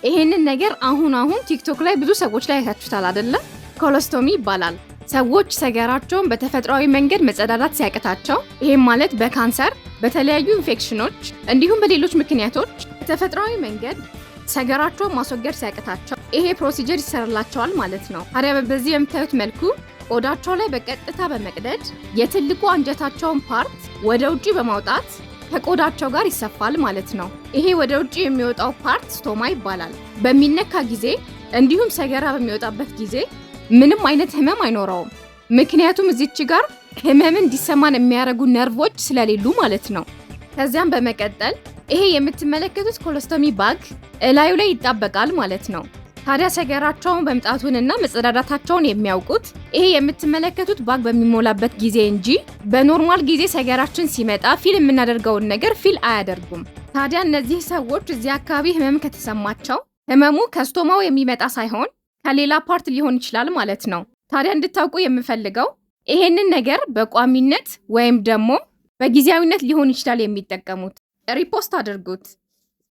ይሄንን ነገር አሁን አሁን ቲክቶክ ላይ ብዙ ሰዎች ላይ አይታችሁታል አይደለም? Colostomy ይባላል። ሰዎች ሰገራቸውን በተፈጥሯዊ መንገድ መጸዳዳት ሲያቅታቸው፣ ይሄም ማለት በካንሰር፣ በተለያዩ ኢንፌክሽኖች እንዲሁም በሌሎች ምክንያቶች በተፈጥሯዊ መንገድ ሰገራቸውን ማስወገድ ሲያቅታቸው ይሄ procedure ይሰራላቸዋል ማለት ነው። ታዲያ በዚህ በምታዩት መልኩ ቆዳቸው ላይ በቀጥታ በመቅደድ የትልቁ አንጀታቸውን part ወደ ውጪ በማውጣት ከቆዳቸው ጋር ይሰፋል ማለት ነው። ይሄ ወደ ውጪ የሚወጣው part stoma ይባላል። በሚነካ ጊዜ እንዲሁም ሰገራ በሚወጣበት ጊዜ ምንም አይነት ህመም አይኖረውም። ምክንያቱም እዚች ጋር ህመምን እንዲሰማን የሚያደርጉ ነርቮች ስለሌሉ ማለት ነው። ከዚያም በመቀጠል ይሄ የምትመለከቱት colostomy bag እላዩ ላይ ይጣበቃል ማለት ነው። ታዲያ ሰገራቸውን መምጣቱንና መጸዳዳታቸውን የሚያውቁት ይሄ የምትመለከቱት bag በሚሞላበት ጊዜ እንጂ በ normal ጊዜ ሰገራችን ሲመጣ feel የምናደርገውን ነገር feel አያደርጉም። ታዲያ እነዚህ ሰዎች እዚህ አካባቢ ህመም ከተሰማቸው ህመሙ ከ stoma ው የሚመጣ ሳይሆን ከሌላ part ሊሆን ይችላል ማለት ነው። ታዲያ እንድታውቁ የምፈልገው ይሄንን ነገር በቋሚነት ወይም ደግሞ በጊዜያዊነት ሊሆን ይችላል የሚጠቀሙት። Repost አድርጉት።